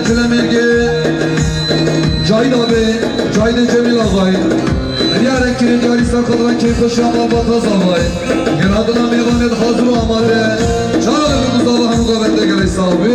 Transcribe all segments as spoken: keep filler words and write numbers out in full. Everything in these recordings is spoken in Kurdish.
Selamê Cahîd abi, Cahîdê Cemîl Axayî. Diyarek kirin diyarî ser xwe dibe keyfxweşiya malbata zavayê. Xêradina mêvanê di hazir û amade. Çawa bi zava hemû gavende gelek sax bî.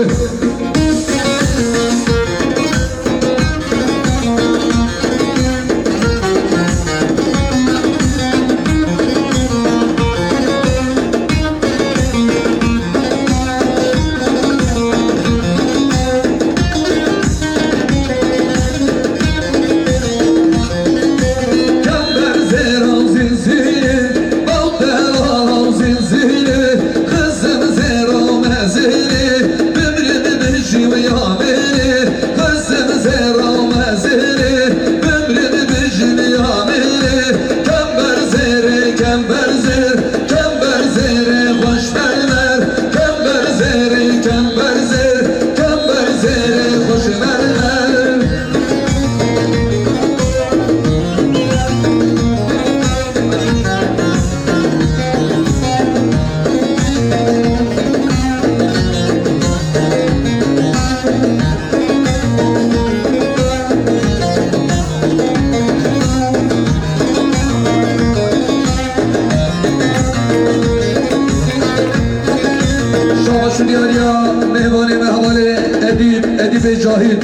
Şaş û diyariya mêvanê me hevalê Edîb, Edîbê Cahîd.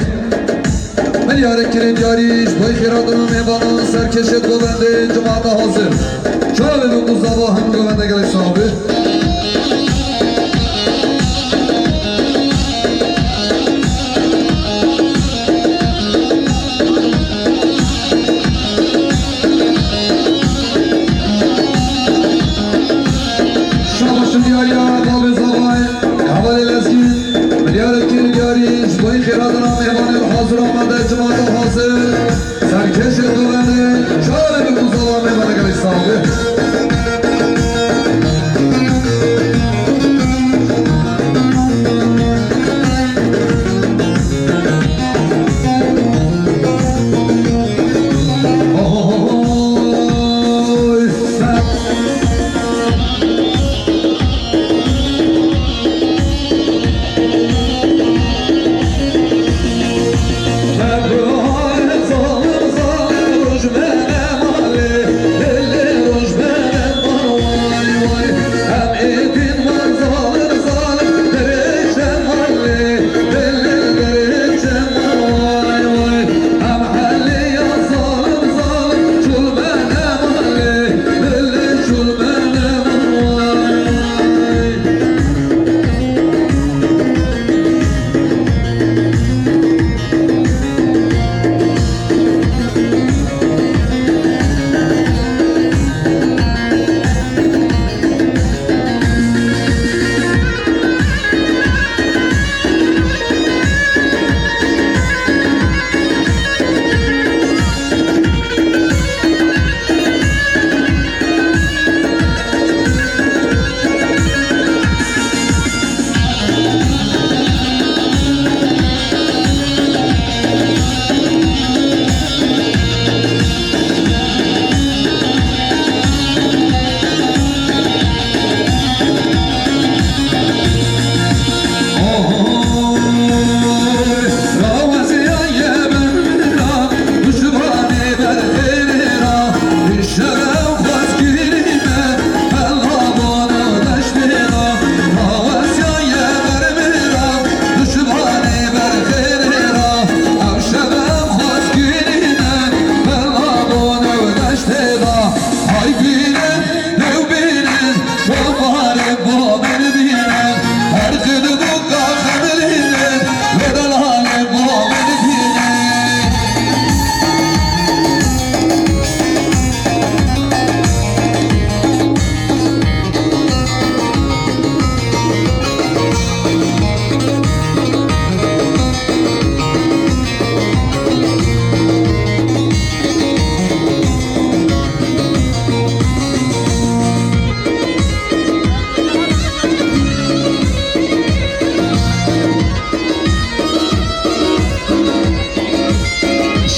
Min diyarek kirin diyarî ji bo xêradina mêvanan serkêşê govendê cemaata hazir. Çavê min ku zava hemû govende gelek sax be. Şabaş û diyariya bavê zavayê, hevalê Lezgîn, milyarek kirin diyarî, ji bo xêradina mêvanê hazir amade, cemaata hazir. Serkêşê govendê, çavê min ku zava mêvanê gelek sax be.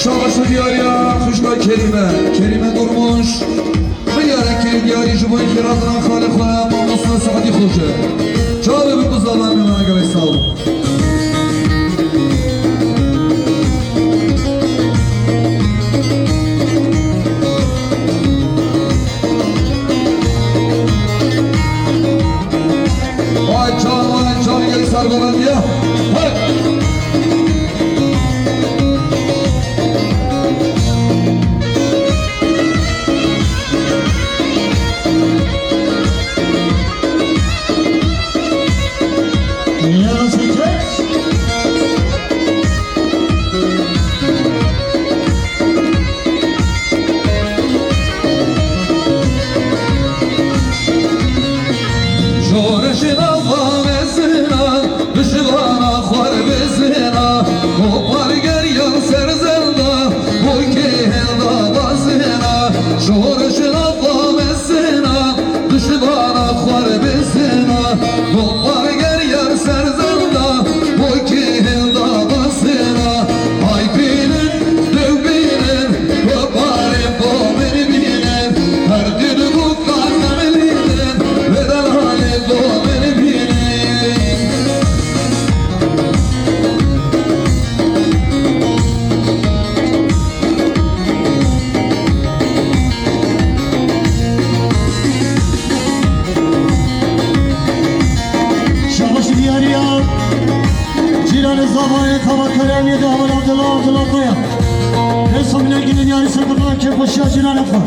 Şabaş û diyariya xwişka Kerîme, Kerîme Durmuş. Milyarek kerî diyarî ji bo xêratina xalê xwe, mamoste Sadî Xoce. Çavê bi ku zava mêvana gelek sax bû. Şorişin ava mezina, dişvana xwar bezina, kopargeriyan serzenda, bokê hilda bazina. Şorişin ava mezina, dişvana xwar bezina, kopargeriyan serzenda, bokê hilda bazina. Ay bînin, dew bînin, koparê bo min bînin, her din bû Şabaş diyariya, cîranê zavayê tava keremê de hevala dila, dila koya. Rêsa min ê gilên yarî ser bi kêfxweşiya cîranê xwe.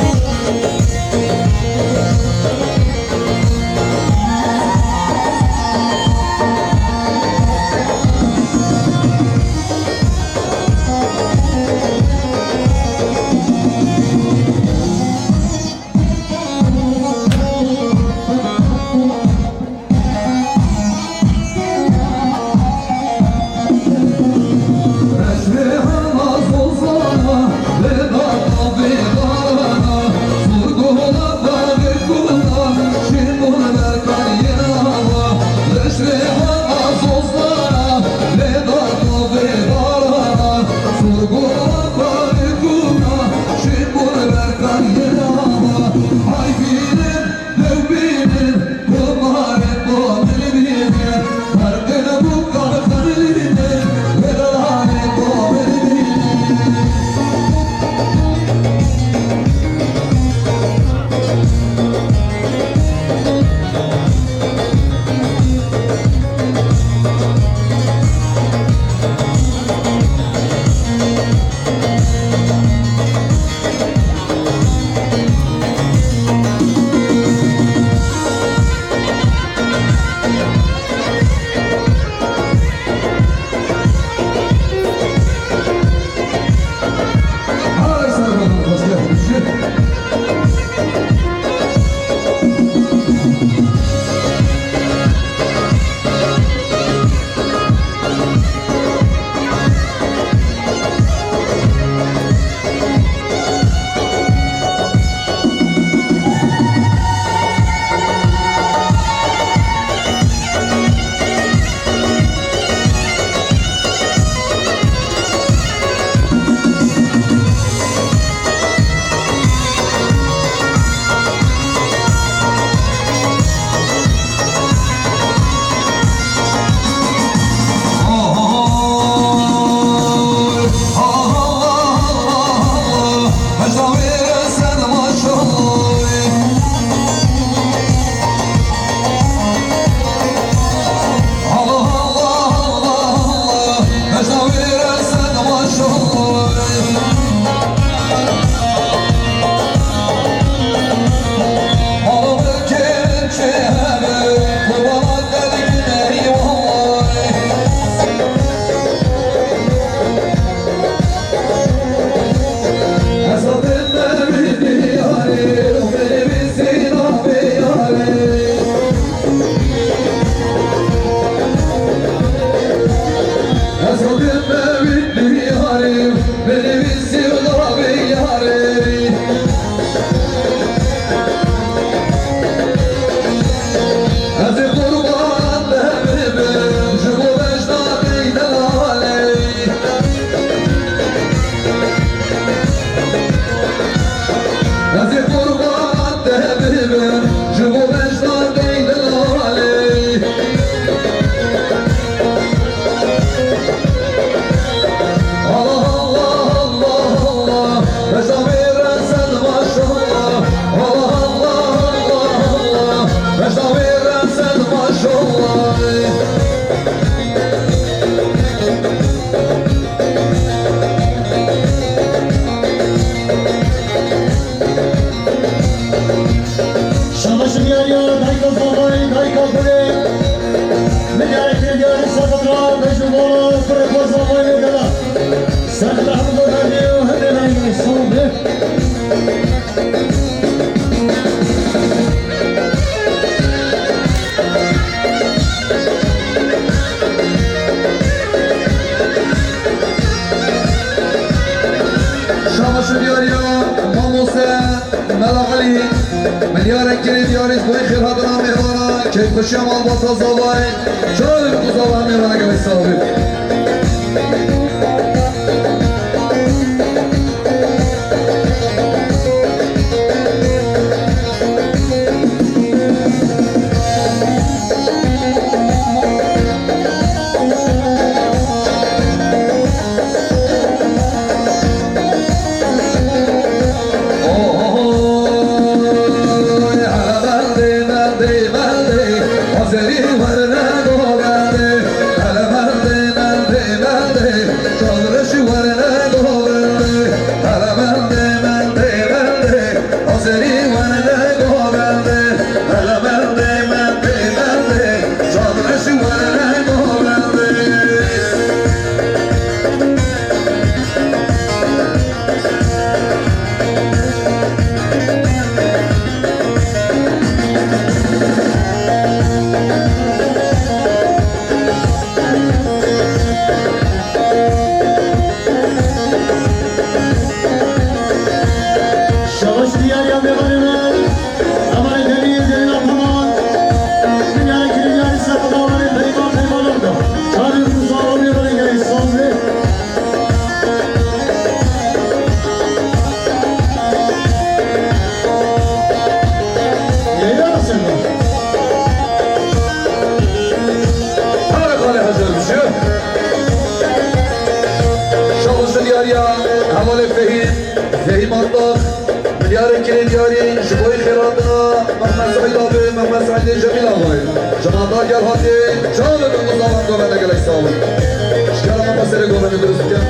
Şabaş diyariya dayka zavayê, dayka gulê. Min diyarê kê diyarê Serqet ra, bejn bala, kurê xwe zavayê gela. Serqet Ehmed Orhanî û hemê rayî sağ be. Vay xêr hatina mêvana, keyfxweşiya malbata zavayê, çavê bi ku zava mêvana gelek sax bî. Şabaş diyar ya mevaline. Aman demir demir ataman. Dünyanın kirli yarı sapı kavanı peyman peyman oldu. Çağırın kuzu almıyor bana göre insanlı. Leyla mı sen bu? Hadi hadi hazır bir şey. Şabaş diyar ya. Hevalê Fehîm. Fehîm Atlas, milyarê kirên yarî ji bo xêrhatina Mehmet Seîd abi, Mehmet Seîdê Cemîl abi. Ji Mandar gel hatiye, çavê min, Mustafa Govende gelek sax bû. Ji gel me serê Govende dirust bikin.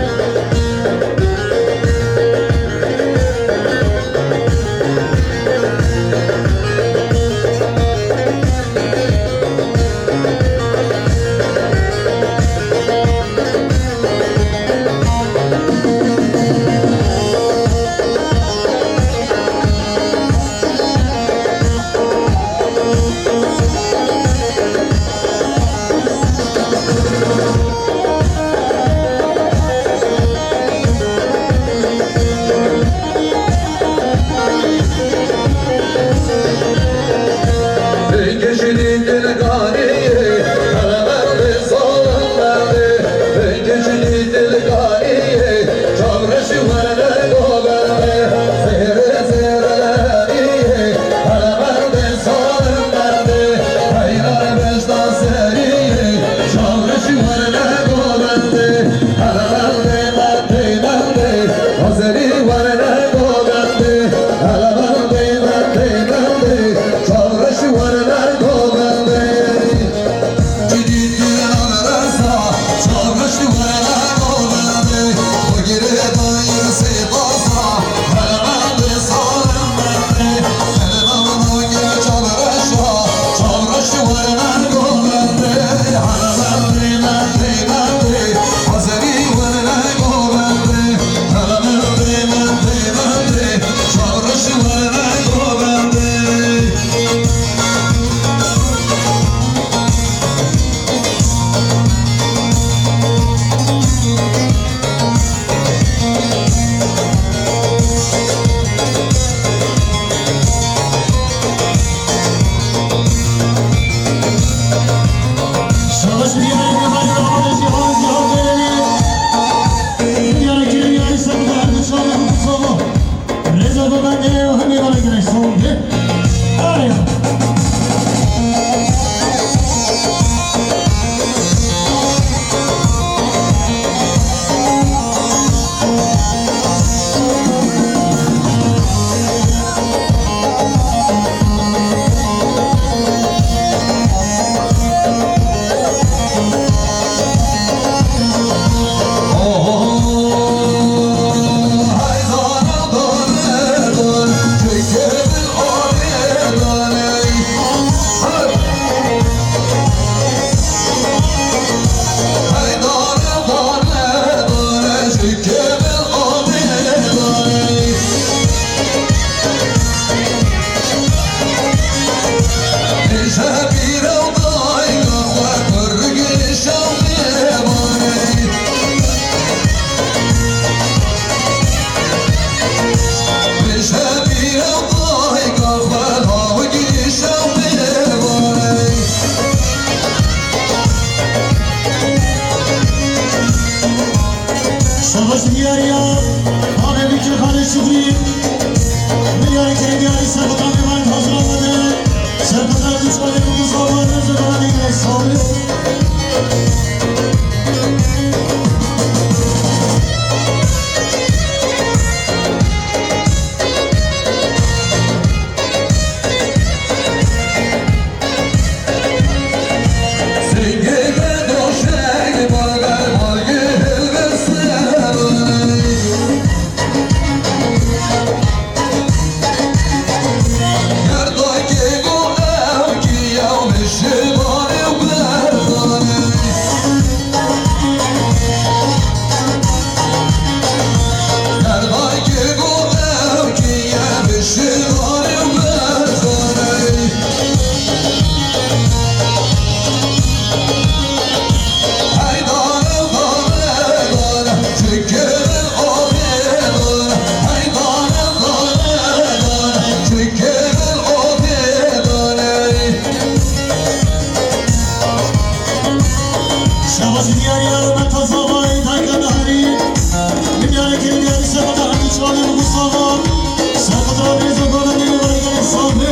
Şabaş diyar yar, Meta Zavay, Dayka Naharî. Min diyarê Kirî diyarî ser xwe da hemî çivanê min Mustafa. Ser xwe da rêz û gola nêrê berê gelek sal be.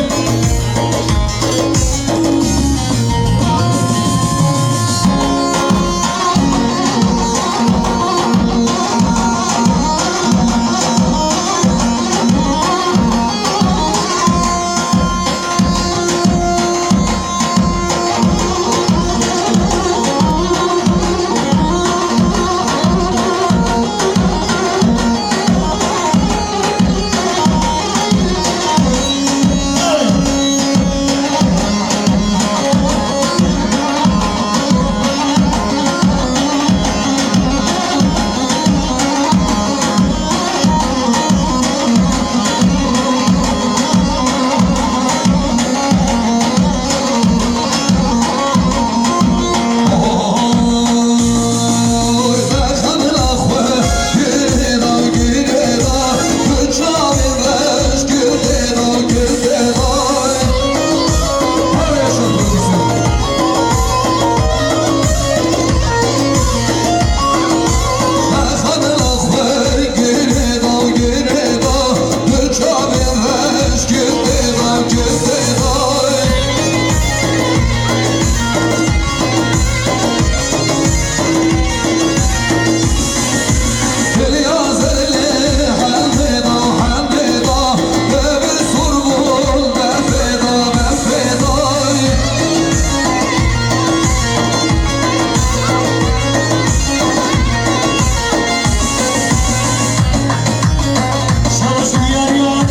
Şabaş diyar yar,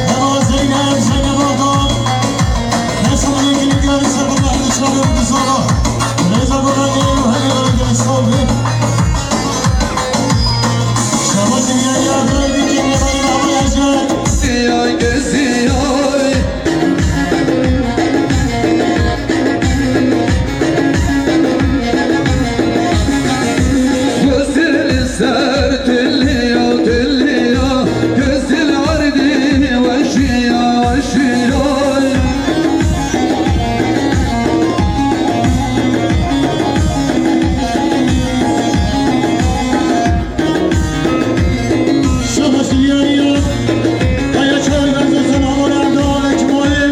Mema Zeynep, Zeynep Adam. Her zaman ilgili geldi, sabırlar, dışarı bu zora. Reza Bora, Eylül, hele hele gel, sağ ol. Şabaş diyar yar, böyle bir kim yapar, yapar, yapar. Ya geziyor. Gözleri ser telliya, telliya, gözleri ardî weşiya, weşiya. Şabaş diyar yar, aya çar verzo sen havalar da alek moye.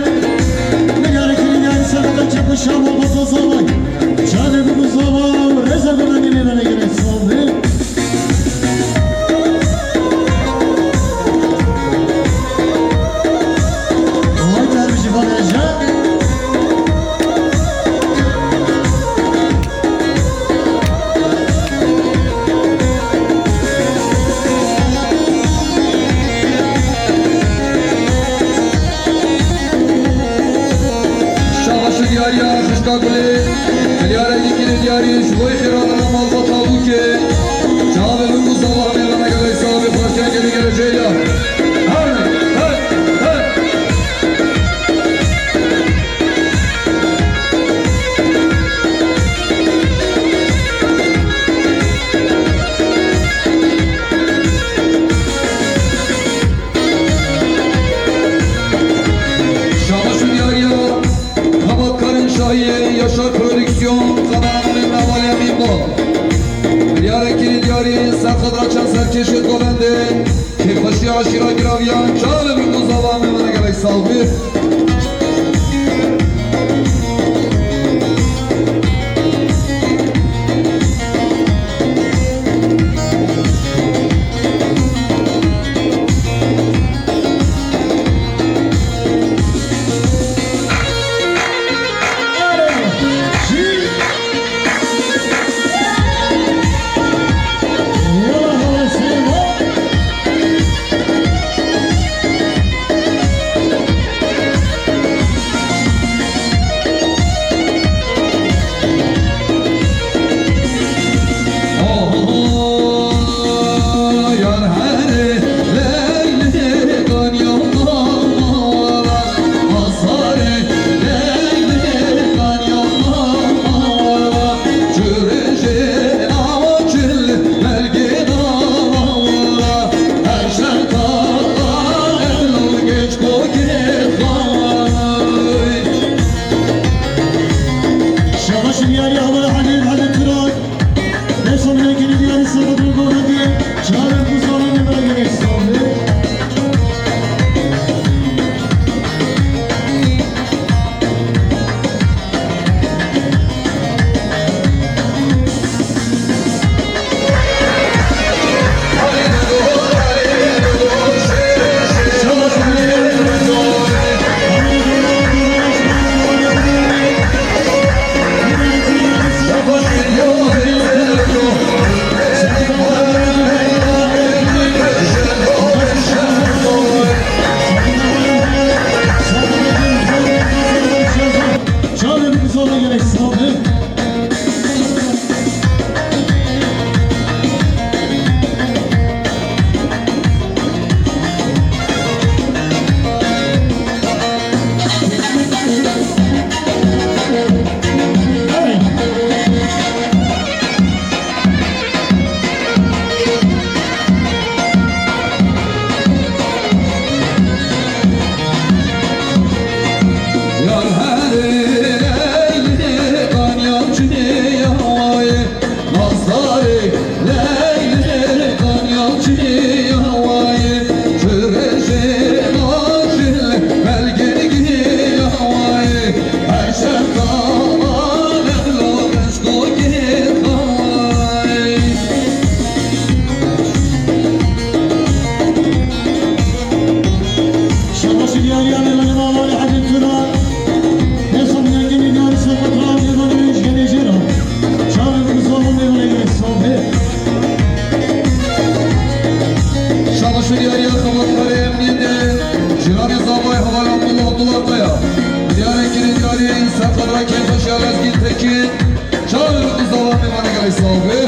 Nigare kiri yar sen de çek şamo bozo zavay. Çare bu zava, reza gana gine bana gire salve. Vay dervişi bana ya. Şabaş diyariya xişka gulê, milyara dîkî li diyarî ji bo xêra dana malbata bûkê. Çavê min Mustafa Amê ve negelê sahibê partiya gelî gelecê ya. Hey, hey, hey. Şabaş û diyariya xebatkarên şahiyê Yaşar Prodüksiyon, kanalê Mevalê Mîmbal. Diyarê kirî diyarî serxedra çend serkêşê govendê. Kêfxweşiya eşîra giraviyan, çavê min û zava me vene gelek sal bî. Gelek sağ olun. Şabaşi diyariya Mevlana Mevlana Hacı Tuna. Hesam yengini diyarı Sefa Tuna Mevlana Üç Geleceğe. Çağrı Mustafa Mevlana Sofi. Şabaşi diyariya Xebatkarê Emniyetê, Cîranê Zavayê Heval Abdullah Abdullah Kaya. Diyarê Kirî diyarê Serqedra Kêfaşiya Lezgîn Tekîn. Çawa li ku zawa mêvanê gelê sawbê?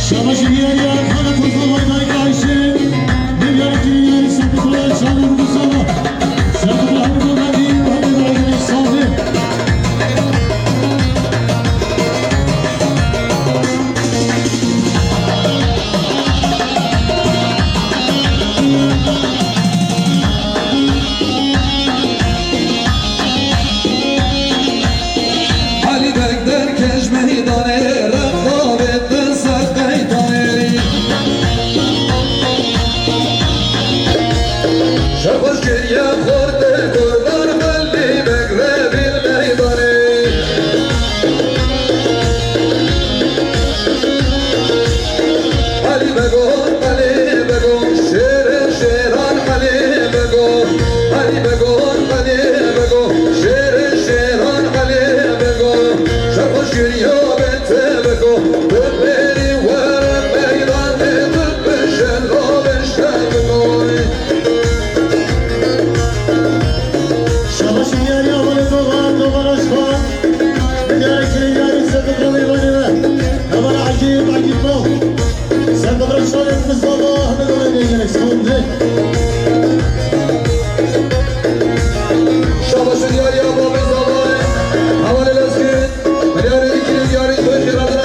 Şabaşi diyariya Xalet Mustafa Dayk Ayşe. Diyariya Kirî diyarî Sefa Tuna Çawa Mustafa. Sefa Tuna Hemîd Dayk Ayşe. Alî Beg derkeş meydanê, rexavê di ser qeytanê. Şebaş kiriye xortê kurban, Alî Beg revîl meydanê. Alî Bego, Alî Bego, şêrê şêran Alî Bego. Alî Bego, Alî Bego, şêrê şêran Alî Bego. Şebaş kiriye bê te Bego, tu bêrî were meydanê, tu bişen ravêşte Bego. Şabaşi diyariya Hevalê Dogan, Dogan Aşkan. Diyarê Kirî diyarî Sefa Tuna Meyvanê ve. Hevala Ecîb, Ecîb Bal. Sefa Tuna Şalê Mustafa Ahmet Olay'ın gelek savundu. Şabaşi diyariya Babê Zavayê. Hevalê Lezgîn. Diyarê Kirî diyarî Soyê Radına.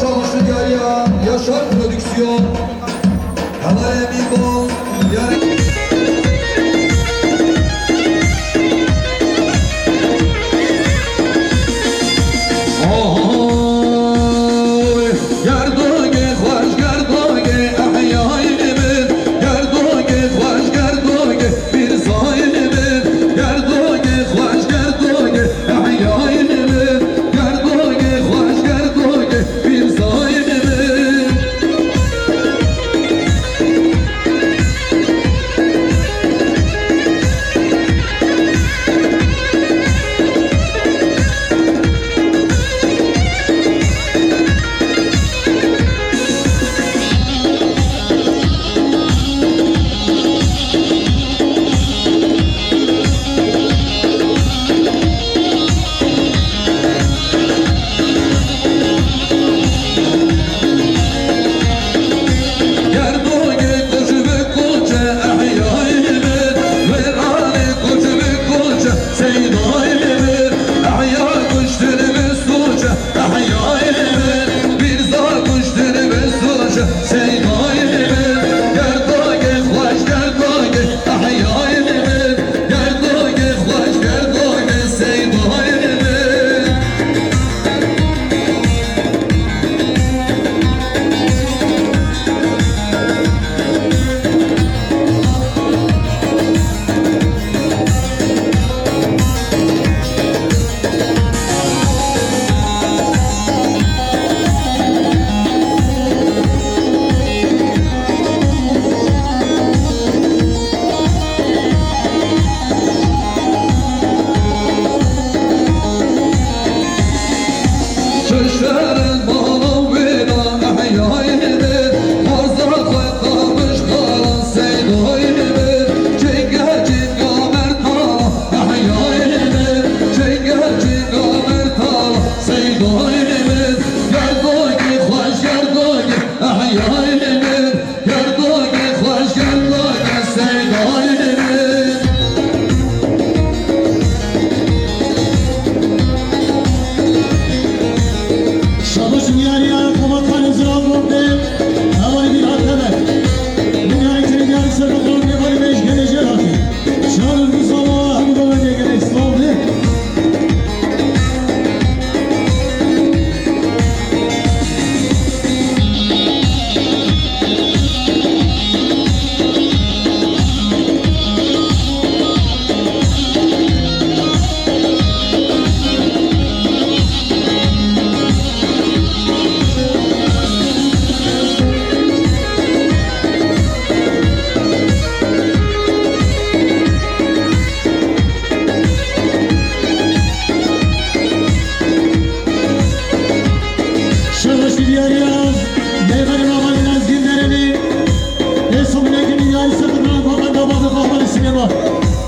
Şabaş diyariya Yaşar Prodüksiyon. Hevalê Mîko, diyarê Oy, gerdogê xweş, gerdogê ehyayê min, gerdogê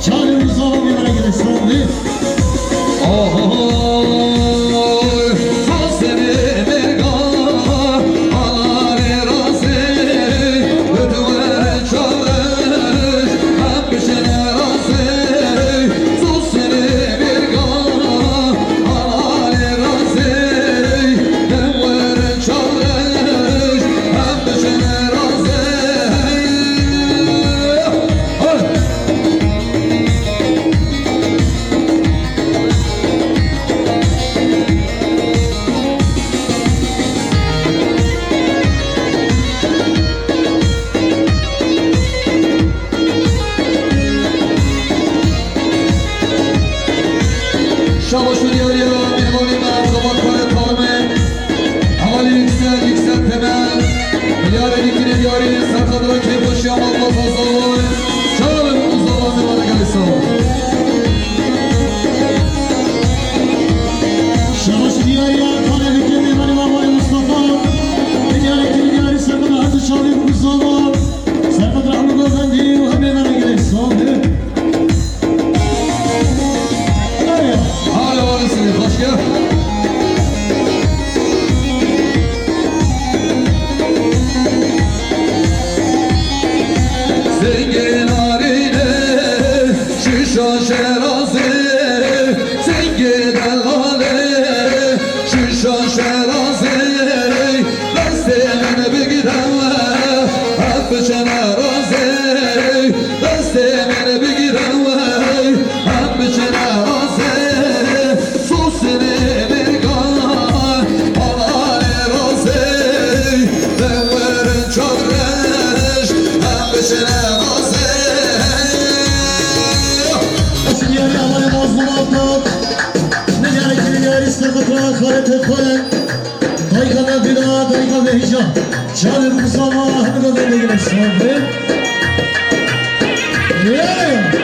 Çavê Mustafa bimane gelek sağ ol. Şabaş û diyariya mîhmanê me, xebatkarê talimê, hevalî Yüksel, Yüksel Temel, milyarê dîkirê diyarî, serxedra kêfxweşiya malbata Zalay, çavê min Zalay mêvane gelê sağ ol. Şabaş û diyariya kanê Fikirê mêvanê Mamayê Mustafa, milyarê kêfê diyarî, serxedra her du çavê min Zalay, serxedra Ehmed Govendî û hemê mêvane gelê sağ ol. Hala var mısın? Hoş gel. Zengê narîne, şişa şerazê, zengê delale, şişa şerazê, destê min bigire, hep biçine razê. Destê min bigire wey, em biçine razê. Sosinê mêrgan, alarê razê. Dewerin çadreş, em biçine razê. Diyarê alarê mazlûmata, ne diyarê kirê diyarî serxedra xalê têxwe. Dayka me vîra, dayka me hîja. Çavê Mustafa hemî de vênegine sabê. Yeah!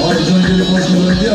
Ay, can gelip hoş geldin ya.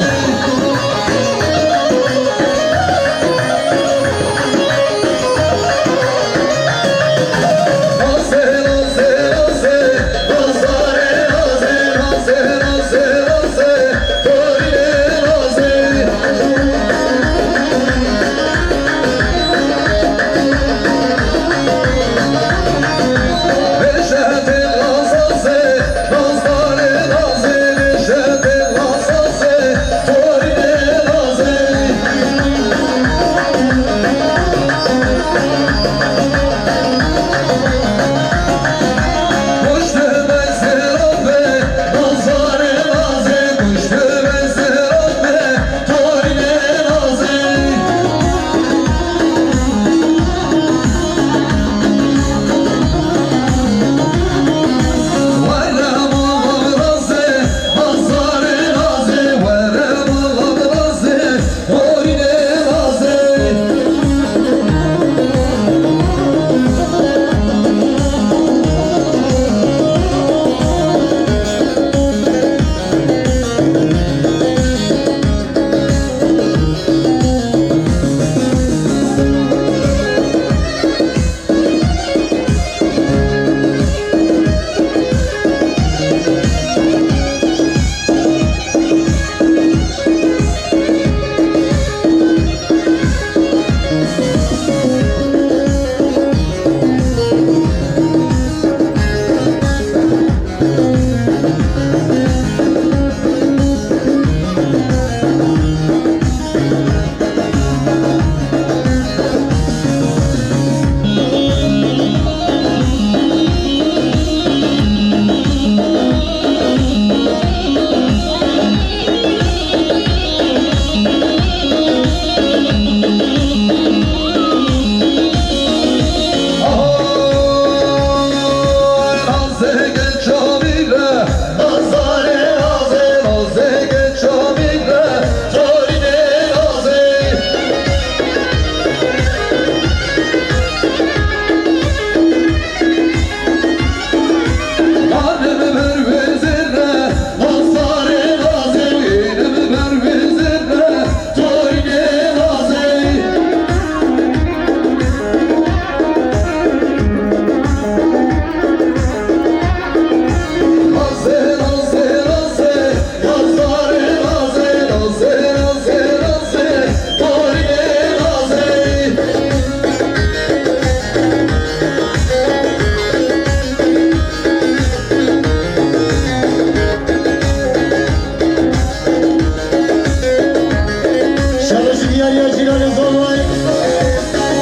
Diyariya cîranê Zalay.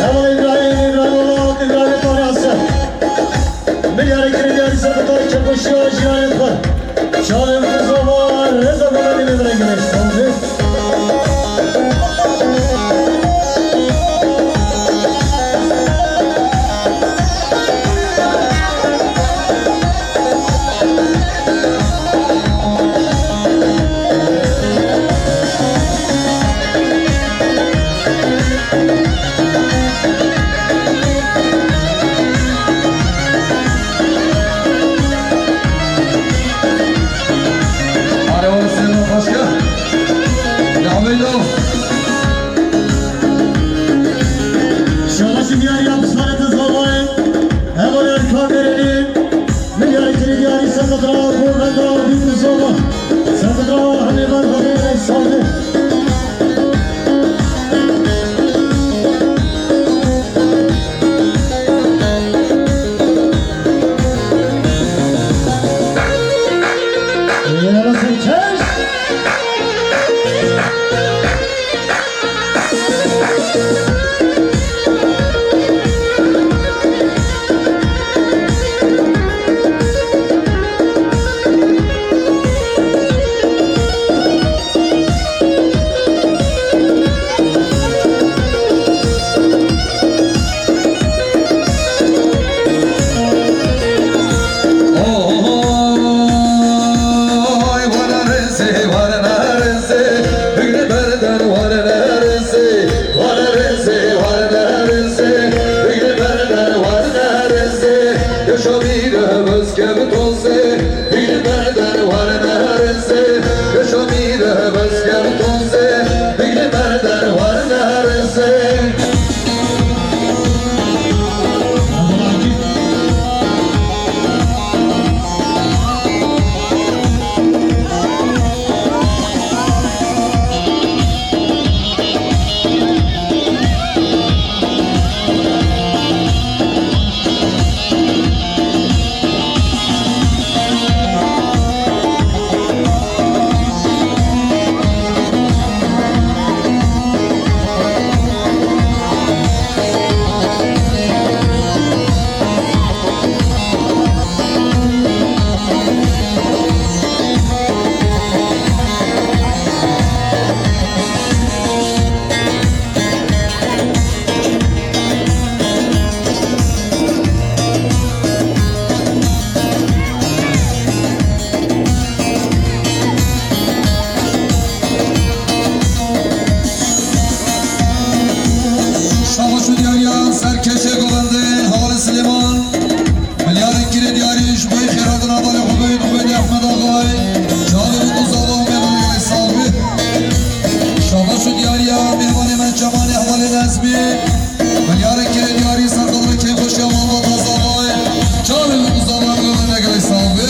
Hevalê Îbrahîm, Îbrahîm Ola, Îbrahîm Parase. Milyarê kirê diyarî ser xwe dayê çekoşiya cîranê xwe. Çavê min Zalay, rêza xwe vedê lê min gireşt. Şabaş û diyariya pismarê te Zalay. Hevalê Erkan Berelî. Milyarê kirê diyarî ser xwe dira, xwe veda bîn Zalay. Ser xwe dira hemê van xwe dê sal be. Oy, were rêzê, were rêzê, bigre berden, were rêzê, were rêzê, were rêzê, bigre berden, were rêzê, yaşa bir heveskevtozê, bigre berden, were rêzê, yaşa bir heveskevtozê, bigre berden, were rêzê. Şabaş û diyariya serkeşê govendê Hevalê Silêman. Milyarên kirê diyarî ji bo xêrhatina balê xwe bên Xwedê Ehmed Axay. Çavê min û zava û mêvanê gelek sal be. Şabaş û diyariya mêvanê me Çemanê Hevalê Nezmî. Milyarên kirê diyarî ser xwe dira keyfxweşiya malbata zavayê. Çavê min û zava û mêvanê gelek sal be.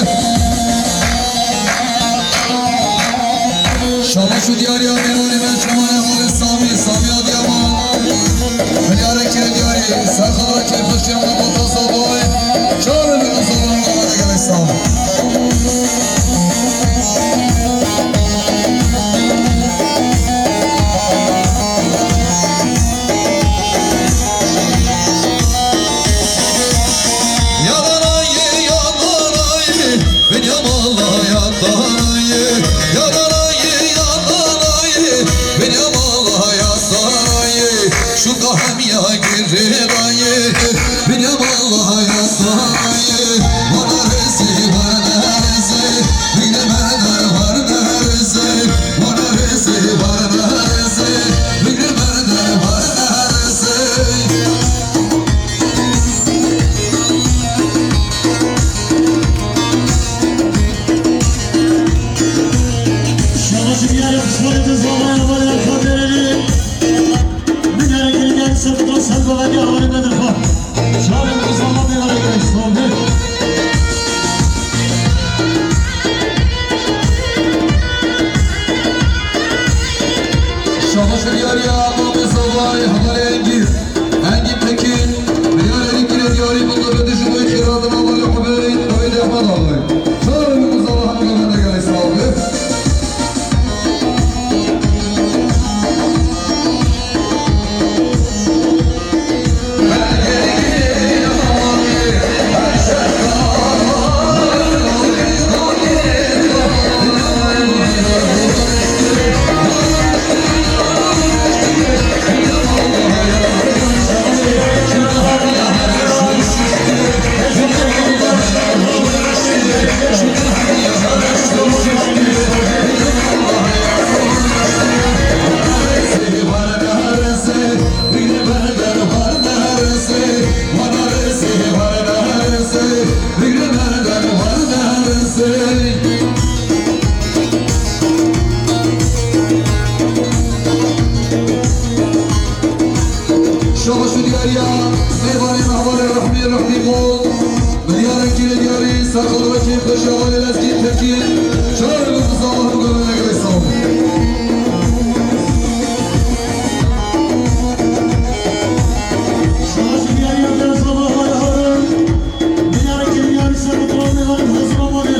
Şabaş û diyariya mêvanê me Çemanê Hevalê Samî, Samî Adıyaman. Milyareke diyarî, ser xwe dira keyfxweşiya me bata zavayê. Çavê min û zava û mêvanê gelek sal. Yalanayê, yalanayê, benya mala yatanayê. Yalanayê, yalanayê, benya mala yatanayê. Şuka hem ya girêdayê, benya mala yatanayê. Vana rêzê, vana rêzê, bigre merde, vana rêzê. Vana rêzê, vana rêzê, bigre merde, vana rêzê. Şabaş û diyariya pismarê te Zalay Hevalê Erkan Berelî. Milyarê kirê diyarî ser xwe dira ser govendê Hevalê Bedirxan. Çavê min û zava û mêvanê gelek sal be. Şabaş û diyariya mamê zavayê Hevalê Engîn. Engîn Tekin, milyarê kirê diyarî min de bide ji bo xêrhatina balê Xwedê, Xwedê Ehmed Axay. Çavê min û zava hemû govendê gelek sal be. Mêvanê me hevalê rehmî, rehmî bol. Milyarên kîrê diyarî, ser xwe dibekî, xweşiya hevalê lezgî, tirkî. Çar bin bi zava hemû gavên egerê sağ olun. Şaş diyarî, egerê sağ olun, hevalê hevalê. Milyarên kîrê diyarî, ser xwe dibekî, xweşiya hevalê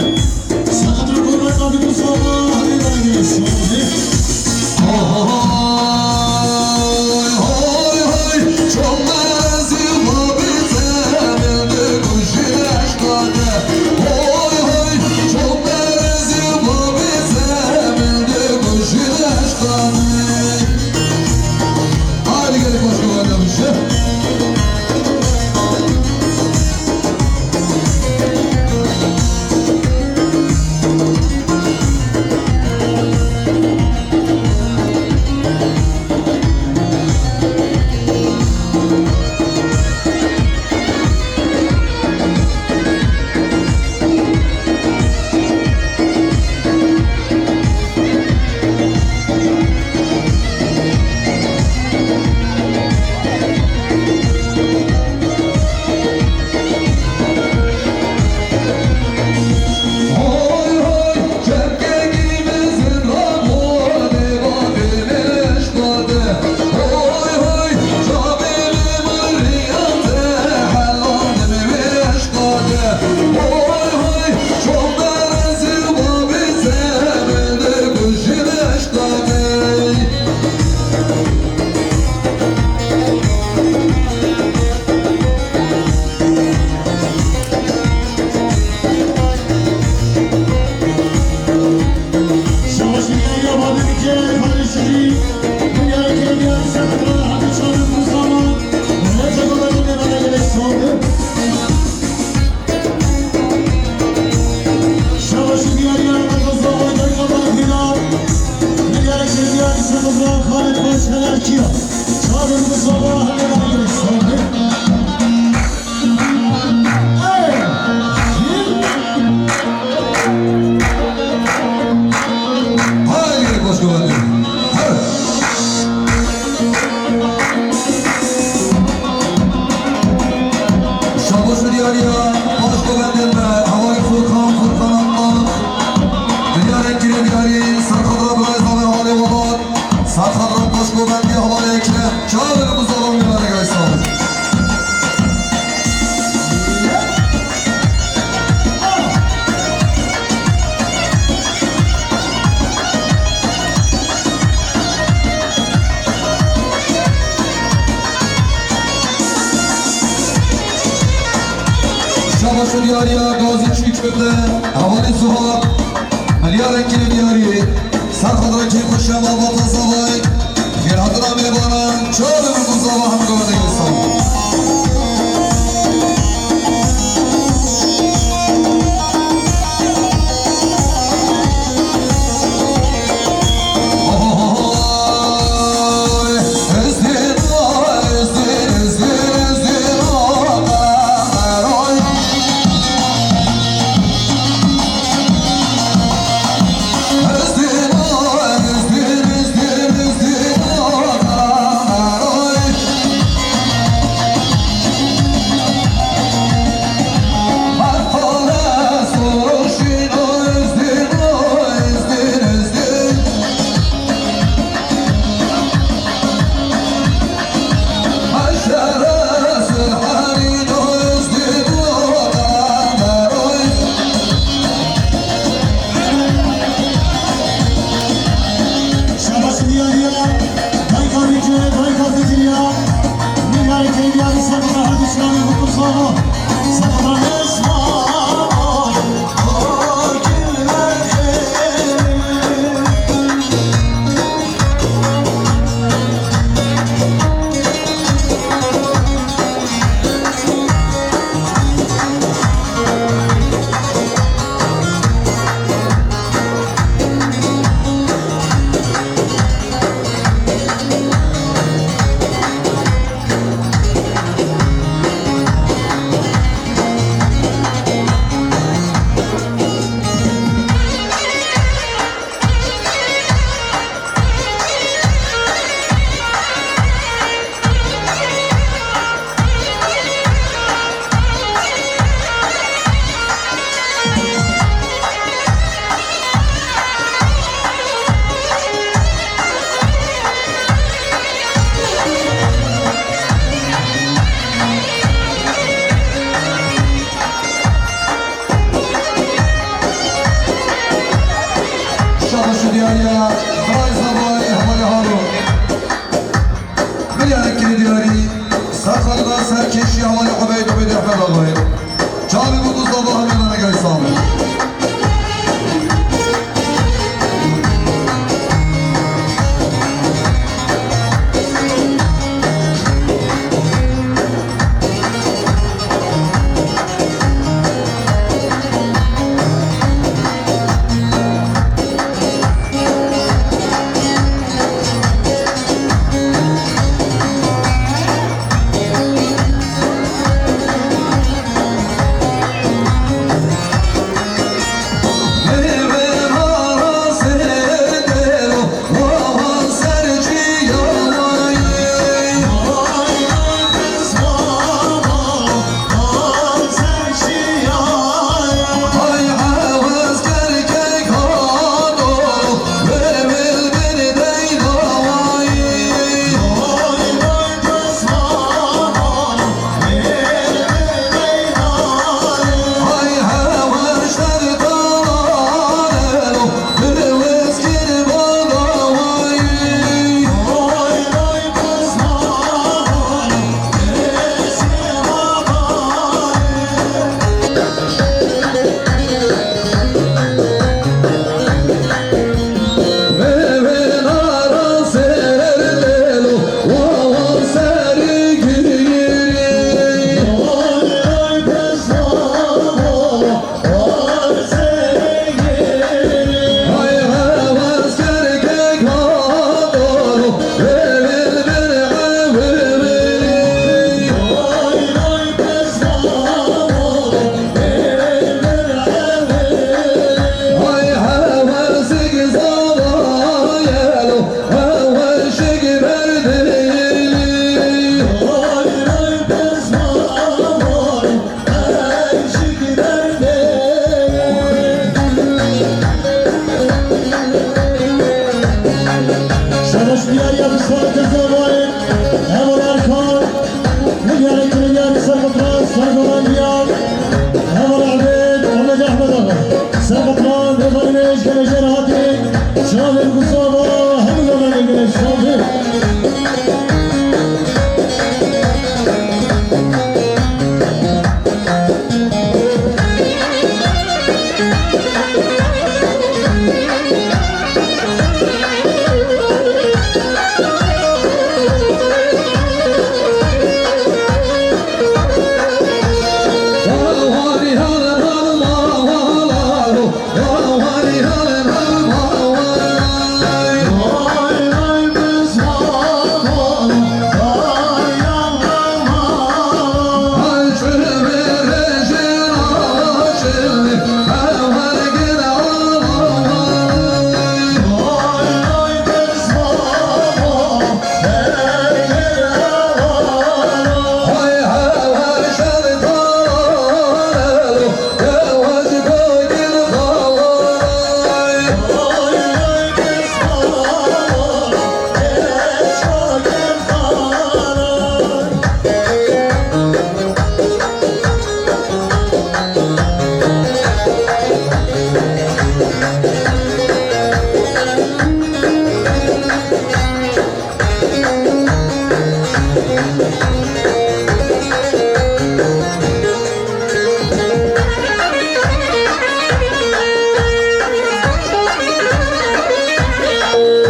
lezgî, tirkî. Haydi gelin başka bana bir şey. Haydi, koş kuvvetli. Şabaş û diyariya, baş govendên me, hevalê Furkan, Furkan Akmak. Diyarên kîrê diyarî, serxedra birayê zavê hevalê Welat. Serxedra baş govendê hevalê Ekrem. Çawa li bu zalim diyarê gaysa. Şabaş û diyariya gazî çîk bibde, hevalê Suha, milyarên kîrê diyarî, ser xedrekî xweşiya malbata zavayê, xêrhatina mêvanan, çawa li bu zava hemû gavên egerê sağ olun. Milyarek kirî diyarî, ser xalqa ser kêşî hevalê Ubeyd, Ubeyd Ehmed Axayê. Çavê ku Mustafa Hamî bana gel sağ olun. Şabaş diyar ya, Mustafa Kezabayê, Heval Erkan, milyarek milyar ser qutran, ser dolandiyan, Heval Ebed, Ahmet Ahmet Ağa, ser qutran, Heval Güneş, Güneş Erhati, Şahin Mustafa, hemû Heval Güneş, Şahin.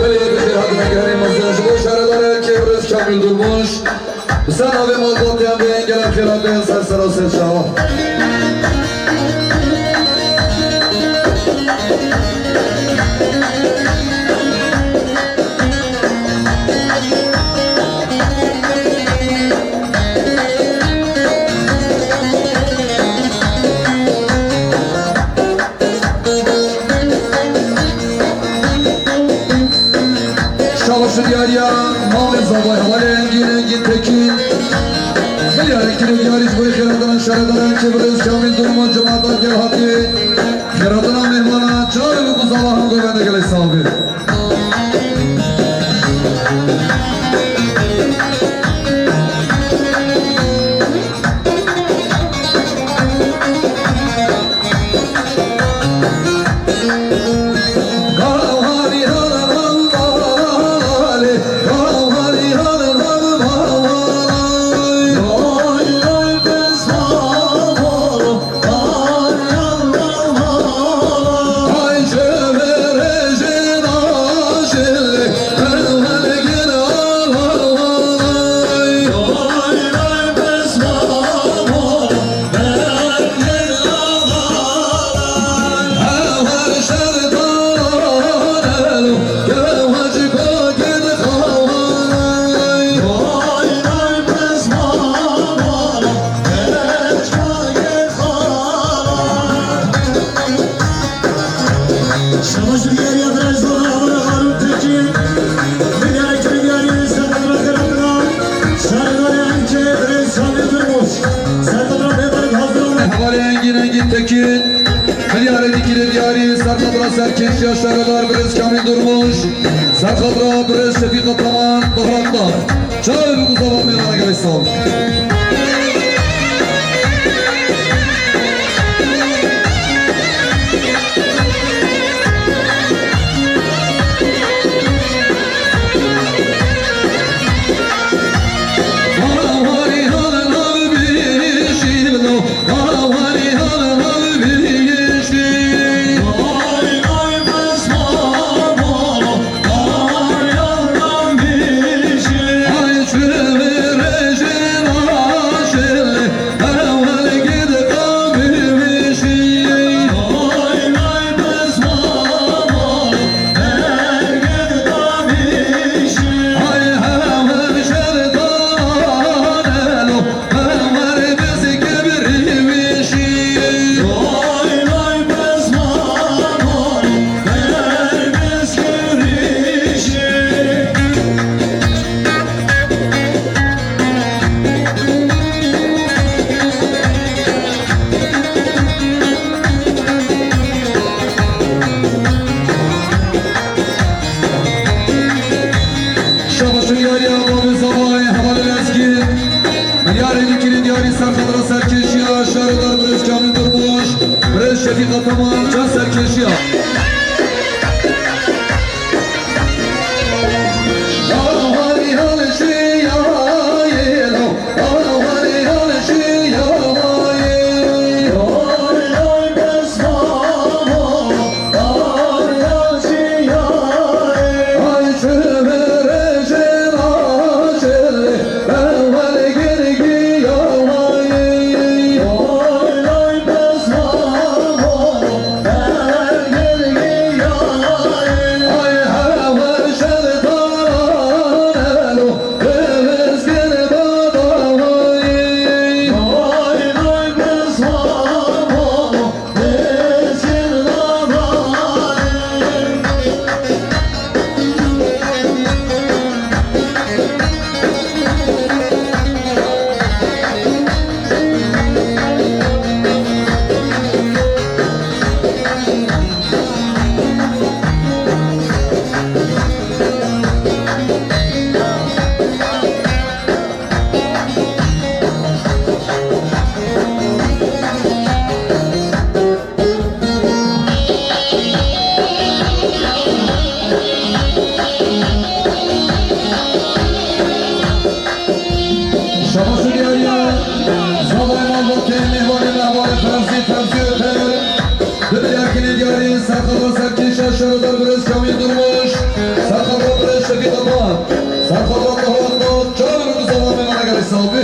Belê, bi xêr hatine guherê mezin ji bo şaredarê Kêvriz Kamîl Durmuş. Bi ser navê malbatiyan vê engela xêr hatin ser sera ser çawa. Şabaş û diyariya malê zavay hevalê Engîn, Engîn Tekîn. Milyarek kirî diyarî ji bo xêrhatina şaredaran Kêvriz Kamîl Durmuş, cemaeta gel hatî. Xêrhatina mêhmana çar û ku zava hem govende gelek sax bê. Serkêşiya şaredar birêz Kamîl Durmuş, serxatra birêz Şefîq Ataman, Bahrat Dağ. Çav û zavan mêvana gelek sal. Şabaş û yariya babê zavayê hevalê lezgî. Milyarê dî kirî diyarî serxatra serkêşiya şaredar birêz Kamîl Durmuş, birêz Şefîq Ataman, çand serkêşiya. Şabaş û diyariya zavayê malbatê, mêvanê me, hevalê Fevzî, Fevzî Öter. Bi biryarkirî diyarî serxatra serkêşiya şaredar birêz Kamîl Durmuş, serxatra birêz Şefîq Ataman, serxatra Bahrat Dağ, çav û zavan mêvana gelek sal bî.